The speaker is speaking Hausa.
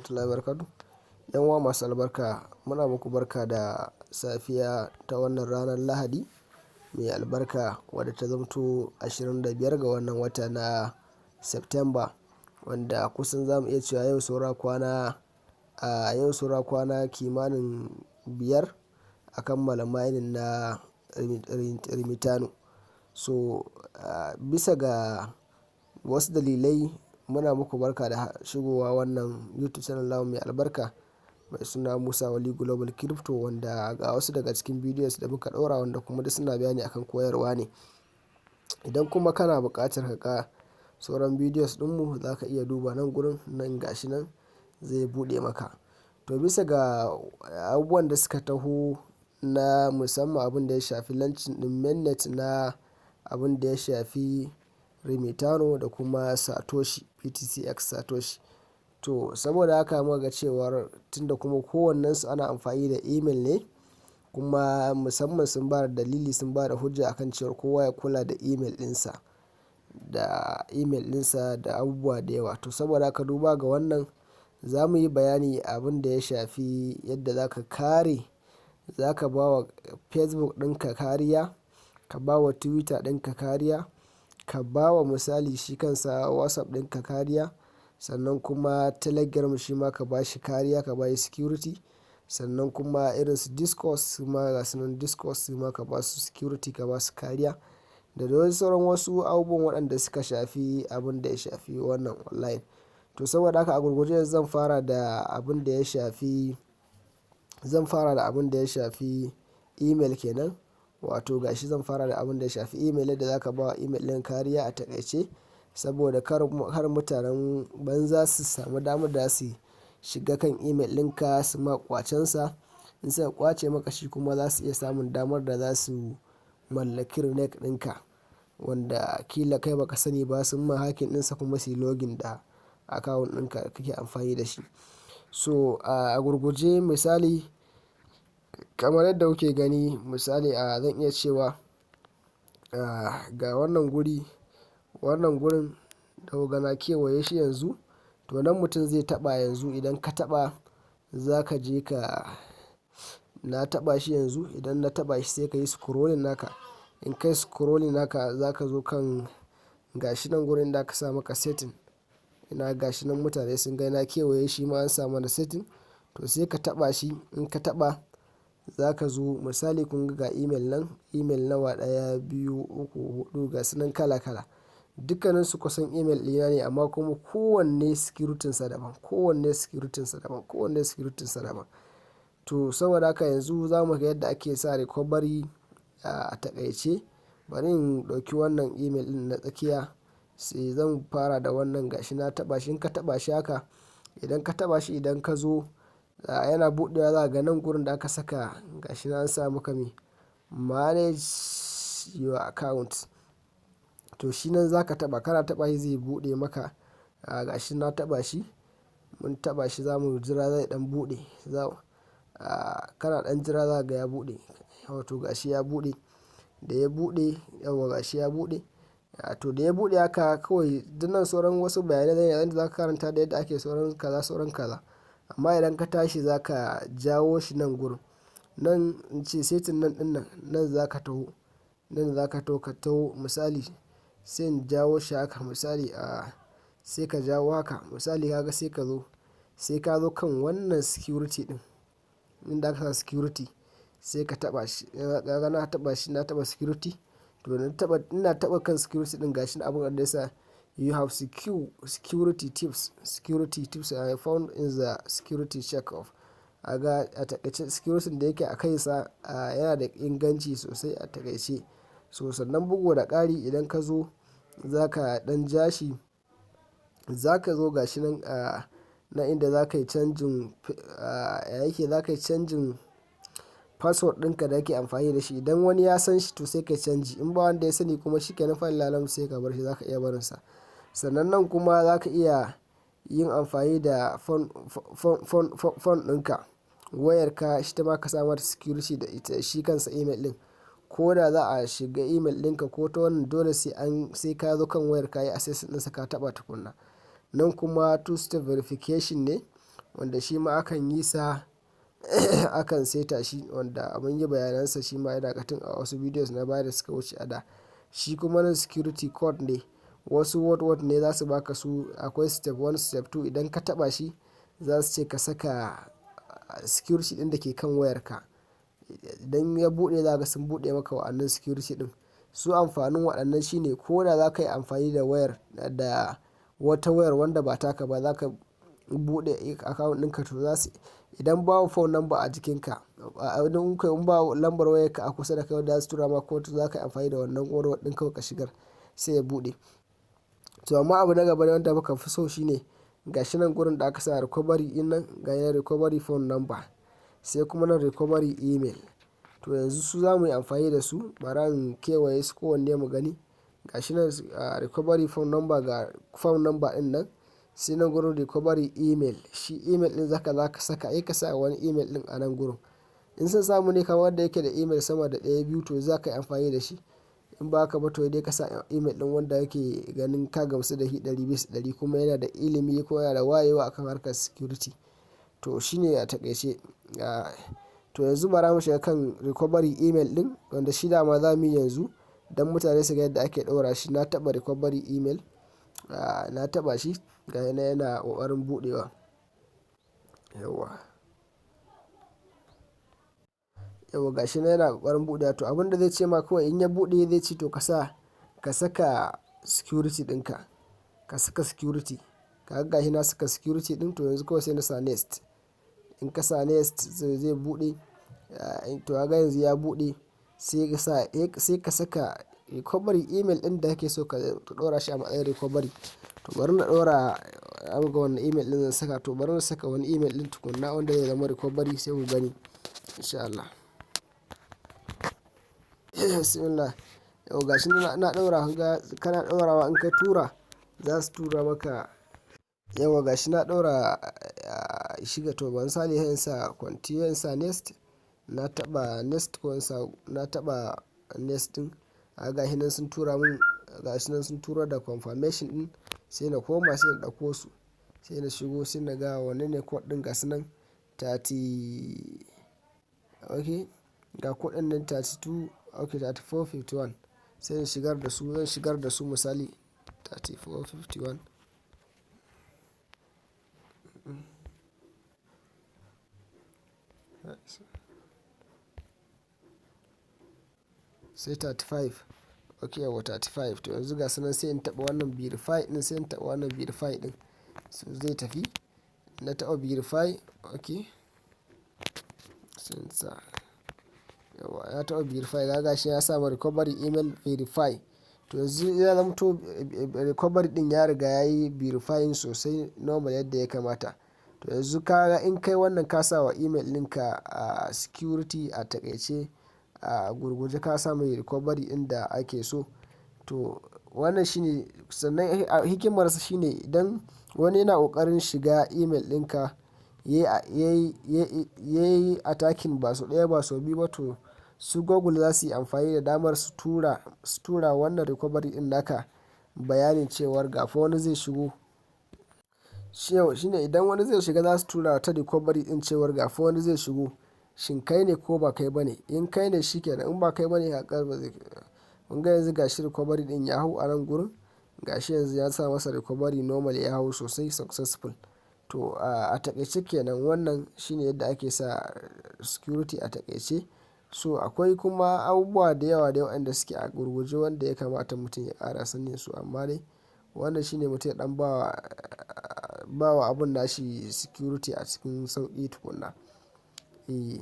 Warahmatullahi wabarakatuh. 'Yan uwa masu albarka, muna muku barka da safiya ta wannan ranar Lahadi mai albarka, wadda ta zamto 25 ga wannan wata na September, wanda kusan za mu iya cewa yau saura kwana kimanin 5 a kammala mining na Remitano. So bisa ga wasu dalilai, muna muku barka da shigowa wannan YouTube channel namu mai albarka mai suna Musa Wali Global Crypto, wanda ga wasu daga cikin videos da muka ɗaura, wanda kuma duk suna bayani akan koyarwa ne. Idan kuma kana buƙatar ka ga sauran videos ɗinmu, za ka iya duba nan gurin nan, gashi nan zai buɗe maka. To, bisa ga abubuwan da suka taho na musamman abin da ya shafi launching ɗin mainnet na abin da ya shafi Remitano da kuma Satoshi, BTCX Satoshi. To, saboda haka muka ga cewar tunda kuma kowannensu ana amfani da email ne, kuma musamman sun ba da dalili, sun ba da hujja akan cewar kowa ya kula da email ɗinsa, da email ɗinsa da abubuwa da yawa. To, saboda haka, duba ga wannan, za mu yi bayani abin da ya shafi yadda za ka kare, za ka ba wa Facebook ɗinka kariya, ka ba wa Twitter ɗinka kariya, ka ba wa misali shi kansa WhatsApp ɗinka kariya, sannan kuma Telegram shi ma ka ba shi kariya, ka ba shi security. Sannan kuma irin su Discord, su ma gasu nan, Discord su ma ka ba su security, ka ba su kariya. Da dai sauran wasu abubuwan waɗanda suka shafi abin da ya shafi wannan online. To, saboda haka, a gurguje zan fara da abin da ya shafi email kenan. Wato gashi, zan fara da abin da ya shafi email, yadda za ka ba wa email ɗin kariya a taƙaice, saboda kar mutanen banza su samu damar da su shiga kan email ɗinka su ma ƙwacensa. In suka ƙwace maka shi kuma, za su iya samun damar da za su mallaki Renec ɗinka, wanda kila kai ba ka sani ba, sun ma hacking ɗinsa kuma su yi login da account ɗinka da kake amfani da shi. So a gurguje, misali kamar yadda kuke gani, misali zan iya cewa ga wannan guri, wannan gurin da kuka na kewaye shi yanzu, to nan mutum zai taɓa yanzu. Idan ka taɓa, za ka je ka, na taɓa shi yanzu. Idan na taɓa shi, sai ka yi scrolling naka. In kai scrolling naka, za ka zo kan gashi nan gurin da aka sa maka setting. Ina gashi nan, mutane sun ga na kewaye shi ma an sa mana setting. To, sai ka taɓa shi. In ka taɓa, za ka zo, misali kun ga email nan, email nawa? Ɗaya, biyu, uku, huɗu, gasu nan kala kala. Dukkaninsu kusan email ɗina ne, amma kuma kowanne security sa daban, kowanne security sa daban, kowanne security sa daban. To, saboda haka, yanzu za mu ga yadda ake sa recovery a taƙaice. Bari in ɗauki wannan email ɗin na tsakiya, sai zan fara da wannan. Gashi na taɓa shi. In ka taɓa shi haka, idan ka taɓa shi, idan ka zo yana buɗewa, za ka ga nan gurin da aka saka, gashi nan an sa maka me? Manage your account. To, shi nan za ka taɓa. Kana taɓa shi, zai buɗe maka. Gashi na taɓa shi. Mun taɓa shi, za mu jira zai ɗan buɗe. Kana ɗan jira, za ka ga ya buɗe. Wato gashi ya buɗe. Da ya buɗe, yauwa, gashi ya buɗe. To, da ya buɗe haka kawai, duk nan sauran wasu bayanai ne yanda za ka karanta da yadda ake sauran kaza, sauran kaza. Amma idan ka tashi, za ka jawo shi nan gurin. Nan in ce setting nan ɗin nan, nan za ka taho. Nan za ka taho, ka taho, misali sai in jawo shi haka, misali sai ka jawo haka, misali kaga, sai ka zo, sai ka zo kan wannan security ɗin. Inda aka sa security, sai ka taɓa shi. Kaga na taɓa shi, na taɓa security. To, na taɓa, ina taɓa kan security ɗin, gashi abun da ya sa "You have security tips, security tips I found in the security check of." Kaga a taƙaice security da yake a kansa yana da inganci sosai a taƙaice. So sannan, bugu da ƙari, idan ka zo za ka ɗan ja shi, za ka zo gashi nan na inda za ka yi canjin, yake za ka yi canjin password ɗinka da kake amfani da shi. Idan wani ya san shi, to sai ka yi canji. In ba wanda ya sani kuma, shi ke nan, falillahil, sai ka bar shi, za ka iya barinsa. Sannan nan kuma za ka iya yin amfani da phone ɗinka, wayarka, shi ta ma ka sa mata security da ita shi kansa email ɗin. Ko da za a shiga email ɗinka ko ta wannan, dole sai ka zo kan wayar ka yi access ɗinsa, ka taɓa tukuna. Nan kuma two step verification ne. wanda shi ma akan yi sa akan saita shi, wanda mun yi bayanansa shi ma yana tun a wasu videos na baya da suka wuce a da. Shi kuma nan security code ne. Wasu word word ne za su baka su. Akwai step one, step two. Idan ka taɓa shi za su ce ka saka security ɗin da ke kan wayarka. Idan ya buɗe, za ka sun buɗe maka wa'annan security ɗin. Su amfanin waɗannan shine ko da za ka yi amfani da wayar da wata wayar wanda ba taka ba, za ka buɗe account ɗinka, to za su, idan babu phone number a jikinka, in ba lambar wayarka a kusa da kai wanda za su tura maka code, za ka yi amfani da wannan code word ɗin kawai ka shigar sai ya buɗe. To amma abu na gaba wanda muka fi so shine gashi nan gurin da aka sa recovery ɗin nan, ga yanan recovery phone number, sai kuma nan recovery email. To yanzu su za mu yi amfani da su. Bara in kewaye su kowanne mu gani. Gashi nan recovery phone number, ga phone number ɗin nan, sai nan gurin recovery email. Shi email ɗin zaka saka, sai ka sa wani email ɗin a nan gurin. In son samu ne kamar wanda yake da email sama da ɗaya, biyu, to za ka yi amfani da shi. In ba haka ba, to dai ka sa email ɗin wanda yake ganin ka gamsu da shi 100% kuma yana da ilimi ko yana da wayewa akan harkar security. To shine a taƙaice. To yanzu bara mu shiga kan recovery email ɗin, wanda shi dama za mu yi yanzu don mutane su ga yadda ake ɗaura shi. Na taɓa recovery email, na taɓa shi, ga yana yana ƙoƙarin buɗewa. Yauwa. Yauwa, gashi nan yana ƙoƙarin buɗewa. To abin da zai ce ma kawai in ya buɗe, zai ce to ka sa, ka saka security ɗinka. Ka saka security. Kaga gashi na saka security ɗin, to yanzu kawai sai na sa next. In ka sa next zai buɗe. To kaga yanzu ya buɗe, sai ka sa, sai ka saka recovery email ɗin da kake so ka ɗora shi a matsayin recovery. To bari na ɗora, ga wannan email ɗin zan saka. To bari na saka wani email ɗin tukuna wanda zai zama recovery, sai ku gani in sha Allah. Bismillah. Yau gashi na ɗaura, kana ɗaurawa, in ka tura za su tura maka. Yauwa, gashi na ɗaura shiga, to ban misali in sa continue, in sa next. Na taɓa next ko in sa, na taɓa next ɗin. Kaga gashi nan sun tura mun, gashi nan sun tura da confirmation ɗin, sai na koma sai in ɗauko su. Sai na shigo sai na ga wanne ne code ɗin, gasu nan 30, okay, ga code ɗin nan 32, okay, 3451. Sai in shigar da su, zan shigar da su misali 3451. Sai 35. Okay, yauwa, 35. To yanzu gasu nan, sai in taɓa wannan verify ɗin, sai in taɓa wannan verify ɗin. So zai tafi. Na taɓa verify, okay. Sai in sa. Yauwa, ya taɓa verify, kaga gashi ya sa recovery email verify. To yanzu ya zamto recovery ɗin ya riga yayi verifying sosai normal yadda ya kamata. To yanzu ka ga in kai wannan, ka sa wa email ɗinka a security a taƙaice, a gurguje ka sa mai recovery ɗin da ake so. To wannan shine. Sannan hikimarsa shine idan wani yana ƙoƙarin shiga email ɗinka, yayi attacking ba sau ɗaya ba sau biyu ba, to su Google za su yi amfani da damar su tura wannan recovery ɗin naka bayanin cewar ga fa wani zai shigo. Shine idan wani zai shiga, za su tura ta recovery ɗin cewar ga fa wani zai shigo. Shin kai ne ko ba kai ba ne? In kai ne, shi kenan, in ba kai ba ne, haka ba zai. Kun ga yanzu gashi recovery ɗin ya hau a nan gurin. Gashi yanzu ya sa masa recovery normal, ya hau sosai, successful. To a taƙaice kenan, wannan shine yadda ake sa security a taƙaice. So akwai kuma abubuwa da yawa da waɗanda suke a gurguje wanda ya kamata mutum ya ƙara sanin su, amma dai wannan shine mutum ya ɗan bawa abun nashi security a cikin sauƙi tukuna. Eh.